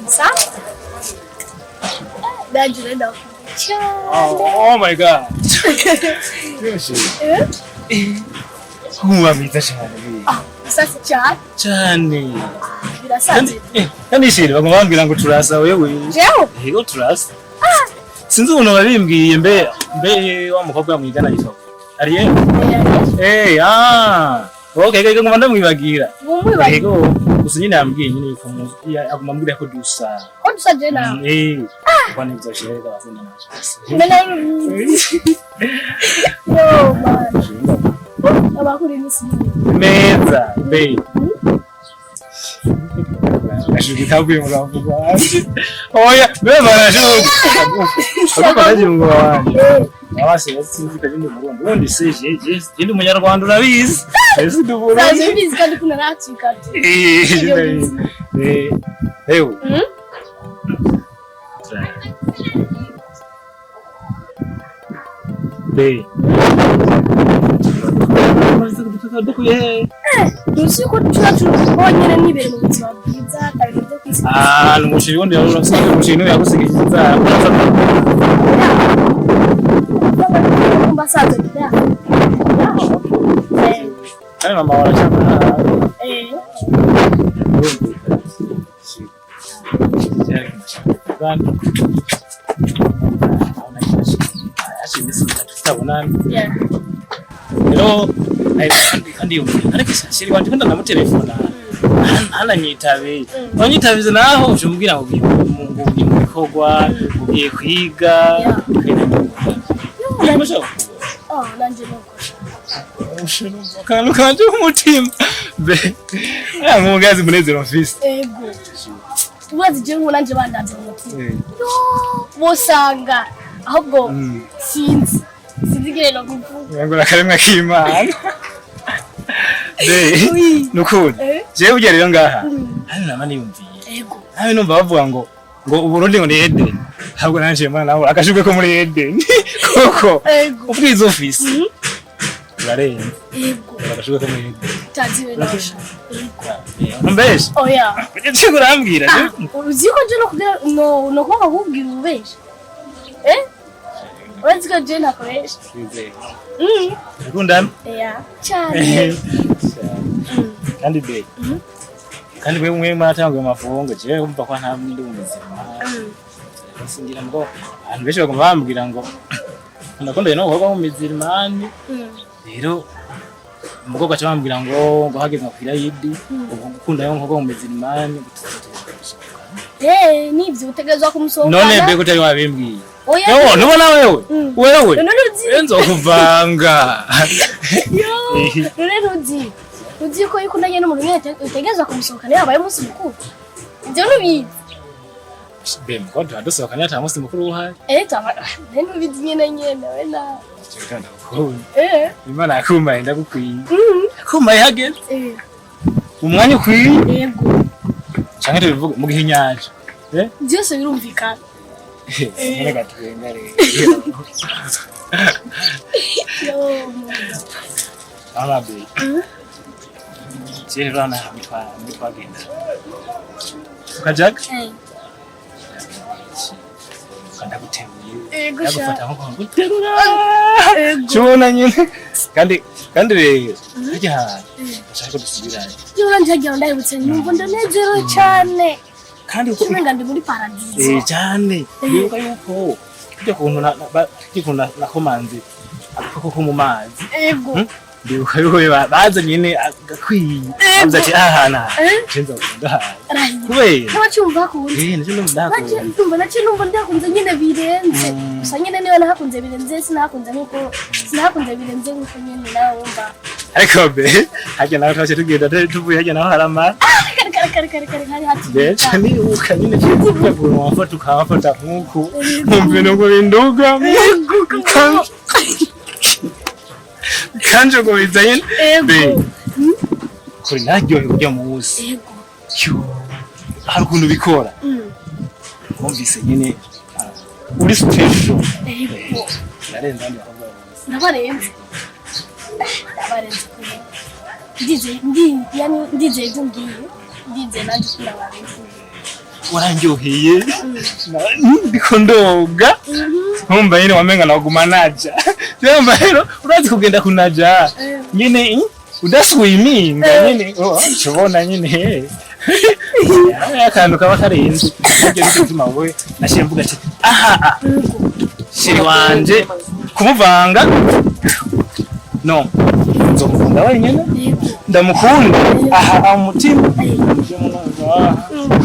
Sa ndanje ndakunda cyane. Oh my God. Kuba mwiza cyane. Sasa cyane. Cyane. Birasanzwe. Kandi chéri, baguma bambwira ngo turasa wewe. Jewe? Yego, turasa. Sinzi ukuntu babimbwiye. Mbe wa mukobwa mwigana yitwa Ariel? Eh, ah. Okay, okay, ngoma ndamwibagira. Mumwibagira? Yego, gusa nyine yambwiye nyine yuko aguma ambwira ko dusa. Ko dusa je nawe? Eh. Kwa nibyo chéri, abakunda naje. Mbe nawe, yo man, abakuri imisi. Meza, mbe. Ashuka kavuye mu rubavu rwanje. Oya, mbe barashuka. Ariko ndaje mu wanje. Abase sinzi ko ndi Murundi. Ubundi se je ndi Umunyarwanda, urabizi. Ese ndi Burundi. Sanzwe mbizi kandi kuna natwika. Eh, ndabizi. Eh, ewe. Be. Dukuye he? Ntuzi ko tuba turi nyine nibere mu buzima bwiza, atari ibintu byo kwisi. Ah, ni umuceri wundi wari urasigaye, umuceri niwe yagusigije inzara. Mbasaza bya. Kandi mama waracyakora. Eh. Tutabonana. Yeah. Rero kandi ariko chéri wanje ko ndanamutelefona ntananyitabe, wanyitabize naho uje umubwira ngo ugiye ngo ugiye mu bikorwa, ugiye kwiga. Oh, nanje nuko. Akantu kanje k'umutima be aya nk'umugazi munezero mfise. Ego. Ubazi je ngo nanje bandanze mu mutima. Yo, bosanga ahubwo sinzi ingene no kuvuga. Ngo nakaremwa k'Imana be nukuri. Eh? Jewe burya rero ngaha hano nama niyumviye. Ego. Nawe numva bavuga ngo Uburundi ngo ni Eden, ahubwo nanje mbona nawe akashurwe ko muri Eden koko. Ego. Ubwiza ufise urarenze. Ego. Akashurwe ko muri Eden. Taziwe nasha. Ego. Mbeshe. Oya. Icyo urambwira? Ah, uzi ko je no kugira no kuba kukubwira ububesha. Eh? Urazi ko je ntakoresha. Ukundana? Yeah. Cyane. Kandi be kandi mwe mwe mwaratanguye amafungo, jewe kumva ko nta ndi muzima. Singira ngo abantu benshi bagomba bambwira ngo ndakundanye n'umukobwa w'umuzimani. Rero umukobwa aca bambwira ngo hageze ngo kwirayidi ubwo gukunda n'umukobwa w'umuzimani. Eh, nivyo utegerezwa kumusohokana. None mbega utari wabimbwiye? Oya. Yo, ntubona wewe? Wewe. None uzi. Nzokuvanga. Yo, none ntuzi. Uzi ko iyo ukundanye n'umuntu nyine utegerezwa kumusohokana iyo habaye umunsi mukuru. Ibyo ntubizi. Be mukobwa tuba dusohokanye ata munsi mukuru uhari. Eh, tama, none ntubizi nyene nyene we na. Ndagukunda. Eh. Imana yakumaye, ndagukwiye. Yakumaye hageze. Eh. Umwanya ukwiye. Yego. Canke tubivuge mu gihe inyanja. Eh? Byose birumvikana. Reka twenga rero. Yo. Mama be. Je rero hano hamwe twagenda. Ukajaga? Eh. Ndaguteruye. Ego sha. Ndagufata nko guterura. Ego. Tubona nyine. Kandi rero harya hantu ndashaka ko dusubirayo. Yo, nanje hagira ndahibutse numva ndanezerewe cyane. Kandi uko Umenga ndi muri paradizo. Eh, cyane. Ndibuka yuko kurya kuntu kurya kuntu nakomanze agakoko ko mu mazi. Ego. Ndibuka yuko bazanye nyine agakwiye. Bavuze ati aha hantu aha. Eh? Je nzokunda ahantu. Rahira. Kubera Ntabacyumva hakunze. Eh, nacyo ndumva Naciye ndahakunda. ndumva naciye numva ndakunze nyine birenze. Gusa nyine niba nahakunze birenze, sinahakunze nkuko sinahakunze birenze nkuko nyine nawe wumva. Ariko be harya nawe twaciye tugenda tuvuye harya naho haramara. Kare kare kare kare kare hari hati. Mbese nibuka nyine kurya kuntu wamfata ukamfata nkuku nkumva ibintu binduga kanjogobiza nyine. Ego. Be kuri naryohewe urya munsi. Ego. Yo, hari ukuntu bikora. Wumvise nyine uri special. Ego. Narenze abandi bakobwa bose. Ndabarenze. Ndabarenze kure. Ndizeye ndi yani ndizeye ibyo ngiye. Ndizeye nanjye ko nababivuye. Warandyoheye, ndiko ndoga, nkumva nyine wamenga naguma naja. Urumva rero, urazi kugenda kunaja nyine udaswiminga nyine, oh, ucubona nyine akantu kaba karenze. Ibyo nicyo gituma wowe nashiye mvuga ati aha ah, chéri wanje kumuvanga no nzomukunda wenyine, ndamukunda aha aha umutima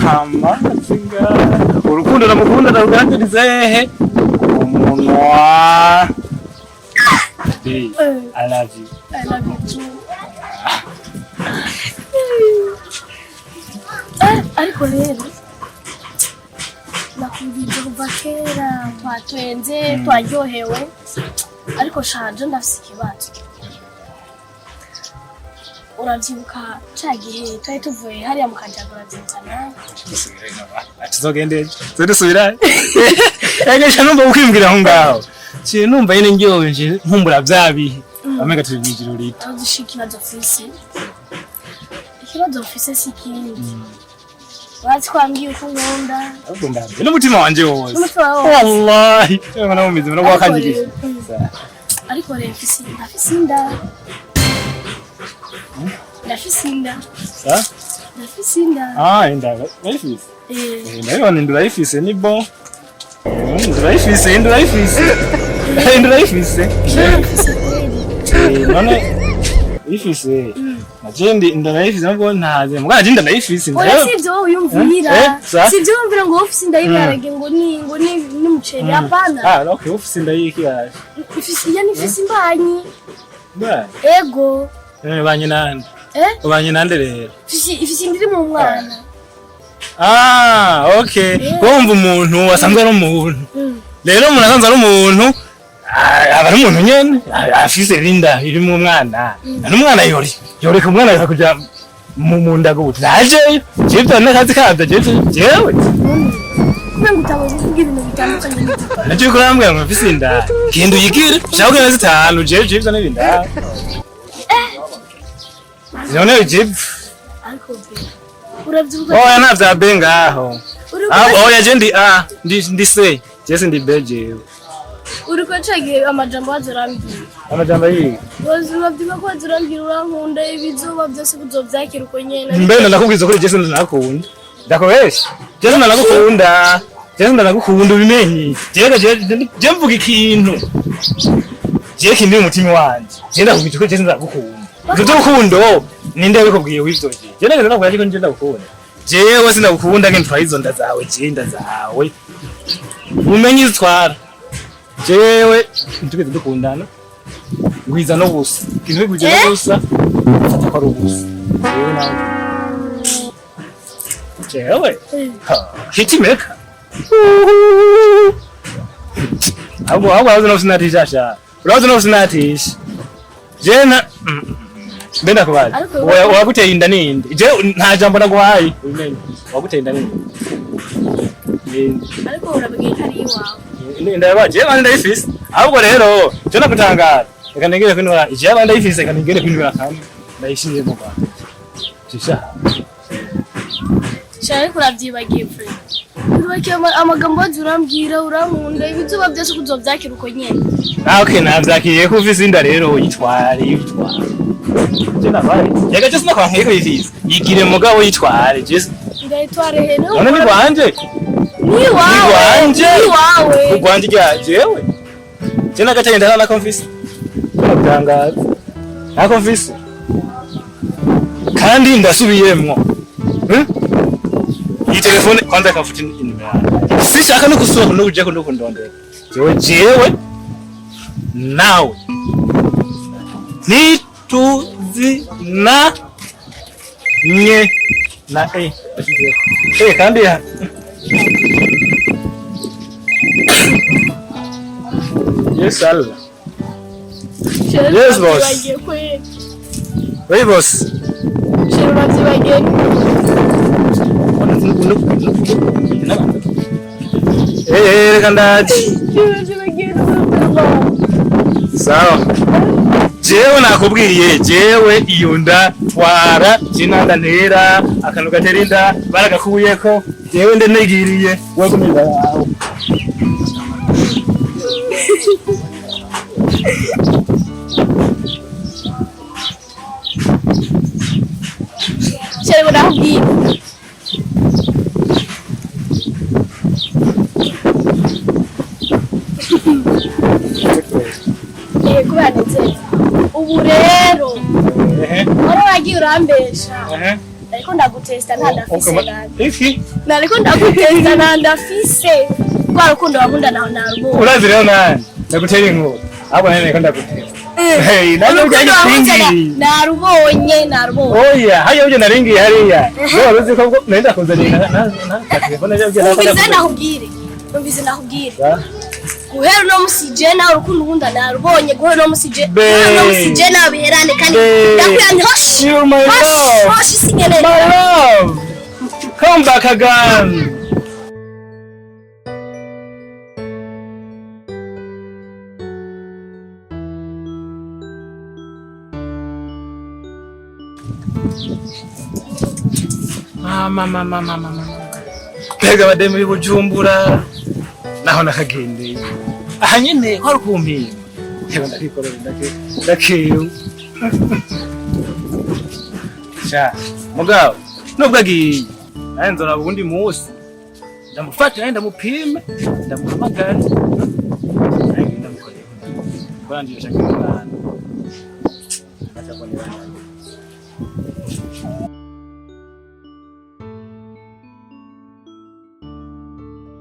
hama singa urukundo ndamukunda ndarugaragariza hehe umunwa. Hey, I love you. I love you too. Eh, ariko rero nakubwije kuva kera twatwenze, twaryohewe, ariko shanje ndafise ikibazo. Uravyibuka ca gihe twari tuvuye hariya mu Kajaga? Uravyibuka nawe? Tuzogende ejo zodusubira egesha. Numva ukwimbwira aho ngaho ciye numva nyine ndyoheje, nkumbura vya bihe bamega turi mw'ijoro rito. Aho dushika, ikibazo mfise, ikibazo mfise si ikindi. Urazi ko wambwiye uko unkunda. Ahubwo ndambe n'umutima wanje wose. N'umutima wawe wose. Wallahi ewe namumizi no gwakanyirije. Ariko rero mfise, ndafise inda, ndafise inda. Sa? Ndafise inda. Ah, inda urayifise? Eh. Eh, ndabibona, inda urayifise, ni bon. Inda urayifise, inda urayifise, inda urayifise. Ndafise kweli. Eh, none uyifise naje ndi inda ndayifise nubwo ntaze mugana je inda ndayifise. Oya, si ivyo wowe wiyumvira. Eh, sa? Si ivyo wiyumvira ngo wowe ufise inda y'ibiharage, ngo ni n'umuceri, hapana. Ah, okay, ufise inda y'iki yaje? Ifise, yani ifise imbanyi. Ba. Ego. Eh, banye nande? Eh. Ubanye nande rero? Ifise inda iri mu mwana. Ah, okay. Wumva umuntu asanzwe ari umuntu. Rero umuntu asanzwe ari umuntu, ah, aba ari umuntu nyene, ah, afise inda irimo umwana. N'umwana yori. Yoreka umwana akakuja mu nda gute? Najeyo. Jewe byo n'akazi kabyo jewe jewe. Kubera ngo utanga kuvuga ibintu bitandukanye n'ibyo. Naje kurambwira ngo mfise inda. Genda uyigire. Shaka kugenda zitanu jewe jewe byo n'ibinda. None jewe Ariko be, uravyibuka? Oya, nta vya B ngaho. Uribuka? Ah, oya, je ndi A, ndi C. Je sindi B jewe. Uriko ca gihe amajambo waza urambwira. Amajambo yiwe. Waza urabyibuka ko waza urambwira urankunda, ibizuba byose uzovyakira uko nyene. Mbe ndakubwiza kuri Jason ndakunda. Ndakubesha. Jason ndagukunda. Jason ndagukunda ubimenye. Jewe je mvuga ikintu. Je kindi mu mutima wanje. Je ndakubwira ko Jason ndagukunda. Ivyo by'urukundo ninde yabikubwiye w'ivyo je? Je ndagenda ndakubwira ariko nje ndagukunda. Jewe sindagukunda nge ntwara izo nda zawe, je inda zawe. Umenye izitwara. Jewe ntitugeze dukundana. Ngwiza no busa. Ikintu bigwije no busa. Fata ko ari ubusa. Jewe nawe. Jewe? Ha, hitimeka. Ahubwo urazi no sinatisha sha. Urazi no sinatisha. Je na mbe ndakubaza. Ariko- Waguteye inda ninde? Je nta jambo naguhaye. Ubimenye. Waguteye inda ninde? Ninde? Ariko urabwiye ko ari iwawe. Inda yabaje, jewe bandi ndayifise. Ahubwo rero, je nakutangara. Reka nengere kwinura. Je bandi ndayifise, reka nengere kwinura kandi ndayishimiye mu Rwanda. Shisha. Sha, ariko uravyibagiye pre. Uribagiye amagambo waza urambwira urankunda, ibizuba byose uzovyakira uko nyene. Ah, okay, navyakiriye ko ufise inda rero uyitware, yitware. Je nabaye. Yega je sinakwankiye ko uyifise. Yigire mugabo yitware. Je Ndayitware he? None ni rwanje. Ni iwawe. Ni rwanje. Ni iwawe. Urwanje rya jewe. Je nagacaye ndana nako mfise. Ndatangaza. Nako mfise. Kandi ndasubiyemwo. Iyi telefone kwanza kafuta inimero yanjye. Sishaka no gusohoka no kujya no kundondera. Jewe jewe nawe ntituzi na nye na e eh kandi ya Yes, Allah. Sha, Yes, boss. uravyibagiye kweli. Oui, boss. Sha, uravyibagiye. Eh, eh, reka ndaje. Sha, uravyibagiye n'urupfu rwawe. Sawa. Jewe nakubwiye, jewe iyo nda twara jinanda ntera akantu gatera inda baragakuyeko. Jewe ndenegiriye, wewe kumira yawe. Chéri, ngo ndakubwire. Kubera nezerwa ubu rero, wari wagiye urambesha. Ariko ndagutesta, nta ndafise nanje. Iki? Nariko ndagutesta, nta ndafise. Rwa rukundo wakunda naho narubonye. Urazi rero nani ndagutera inkuru, ahubwo nane ko ndagutera. Hey, nane. Urukundo wakunze Ubwo narubonye, narubonye. Oya, hariya uje naringiye hariya. Wewe wari uzi ko bwo nari ndakuzaniye na telefone yabyo. Umvirize ndakubwire, umvirize ndakubwire. Guhera uno musi je nawe urukundo ukunda narubonye. Guhera uno musi je, Babe. guhera uno musi je nawe biherane kandi Babe. ndakubwira nti hoshi. You my Hoshi. love. Hoshi, sinkeneye. My love. Come back again. Mama, mama, mama, mama. Mbega abademu b'i Bujumbura, naho nakagendeye. Aha nyene ko ari kumpinga. Reba ndakikorera ndakewe. Sha, mugabo, nubwo agiye, nawe nzoraba uwundi munsi. Ndamufate nawe ndamupime, ndamuhamagare. Nawe ndamukorera. Kubera ndiyosha nk'umwana.